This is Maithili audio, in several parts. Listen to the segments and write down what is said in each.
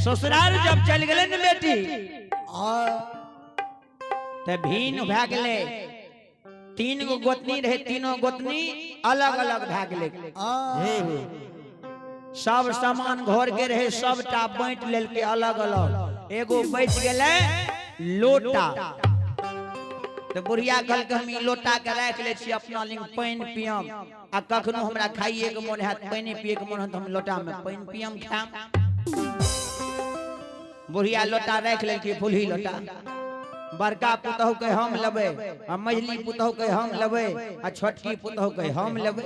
ससुराल जब चलि गेलै ने बेटी तऽ भीन भए गेलै। 3 गो गोतनी रहे, तीनों गोतनी अलग अलग भए गेलै। सब सामान घर के रहे, सबटा बाँटि लेलकै अलग अलग। एगो बचि गेलै लोटा। तऽ बुढ़िया कहलकै हम ई लोटा के राखि लै छी अपना लग, पानि पियम, आ कखनो हमरा खाइए के मोन हैत, पानि पिए के मोन हैत, हम लोटा में पानि पियम खायम। बुढ़िया लोटा राखि लेलकै, फुलही लोटा। बड़का पुतहु के हम लेबै, आ मझली पुतहु के हम लेबै, आ छोटकी पुतहु के हम लेबै।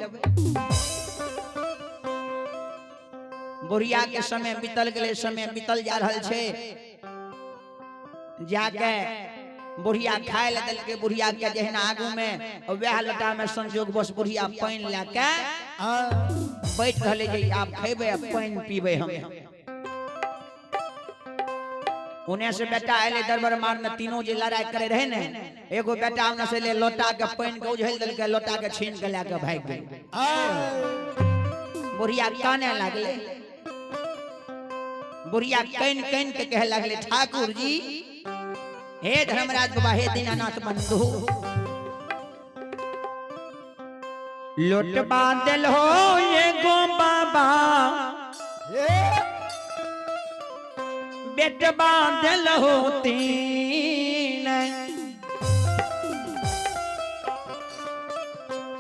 बुढ़िया के समय बीतल गेलै, समय बीतल जा रहल छै। जाके बुढ़िया खाय लए देलकै। बुढ़िया के जहिना आगू में वएह लोटा में संजोग बस बुढ़िया पानि लए के बैठ रहलै जे आब खेबै आ पानि पीबै हम। उन्हें से बेटा एले दरबार मारने, तीनों जे लड़ाई करे रहे ने, एगो बेटा उन्हें से ले लोटा के पानि के उझेल देलकै, लोटा के छीन के लए के भागि गेल। बुढ़िया काने लागले, बुढ़िया कन कन के कहे लगले, ठाकुर जी, हे धर्मराज बाबा, हे दीनानाथ बंधु, लोटबा दिल हो एगो बाबा, बेटबा दिल हो 3।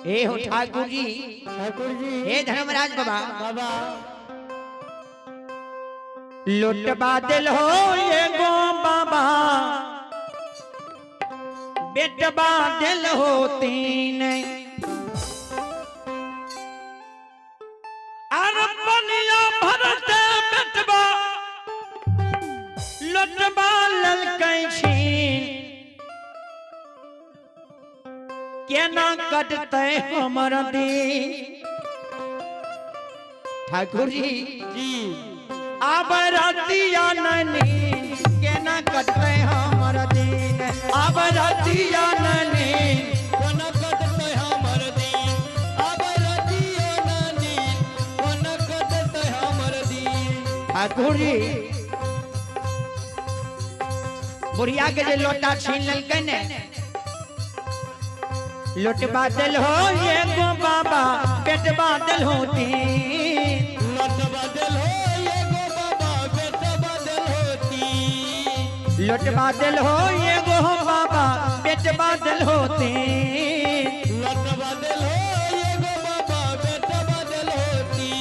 हे हो ठाकुर जी, ठाकुर जी, हे धर्मराज बाबा, बाबा, लोटबा दिल हो एगो बाबा, बेटबा दिल हो 3। अरे बनिया भरते बेटबा लोटबा ललकै छीन, केना कटतै हमर दिन। ठाकुर जी जी, आब रतिया ननी, केना कटतै हमर दिन। आब रतिया ननी, कोना कटतै हमर दिन। आब रतिया ननी, कोना कटतै हमर दिन। ठाकुर जी, बुढ़िया के जे लोटा छीन लेलकै ने, लोटबा दिल हो एगो बाबा, पेटबा दिल हो 3। लोटबा दिल हो एगो बाबा, बेटबा दिल हो 3। लोटबा दिल हो एगो बाबा, बेटबा दिल हो 3। लोटबा दिल हो एगो बाबा, बेटबा दिल हो 3।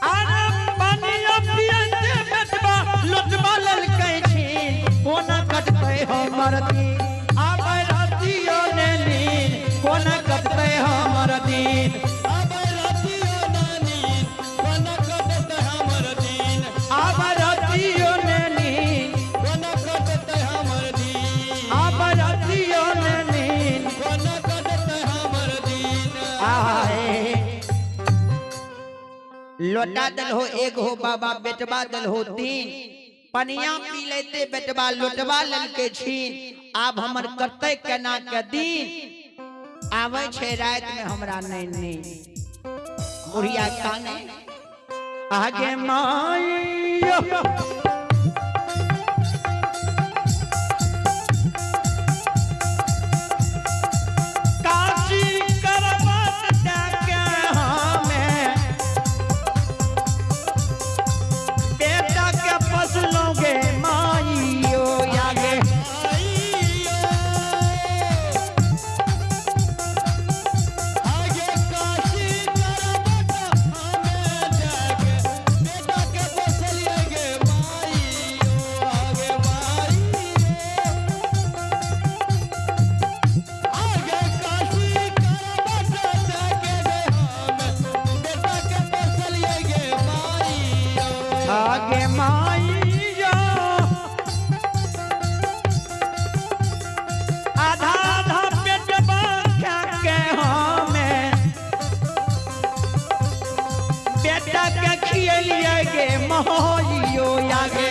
अरे पानिया पियते बेटबा लोटबा ललकै छीन, कोना कटतै हमर दिन। आब रतियो ने नीन, कोना कटतै हमर दिन। आब रतियो ने नीन, कोना कटतै हमर दिन। आब रतियो ने नीन, कोना कटतै हमर दिन। आब रतियो ने नीन, कोना कटतै हमर दिन। आए लोटा दल हो एक हो बाबा, बेटबा दल हो 3। पनिया पी लेते बेटबा लोटबा ललके छीन, आब हमर कटतै केना के दिन। आबै छै राति में हमरा नहीं नींद। बुढ़िया काने आगे माइयो, काची करबत डाके हमें, बेटा के फसलोगे माइयो। आगे आगे काशी करबट हमें जाके, बेटा के पोसलिए गे माइयो। आगे माइयो, आगे काशी करबट जाके गे हमें, बेटा के पोसलिए गे माइयो। आगे माइयो, आधा आधा पेटबा खा के हमें, बेटा के खियलिए गे माइयो। आगे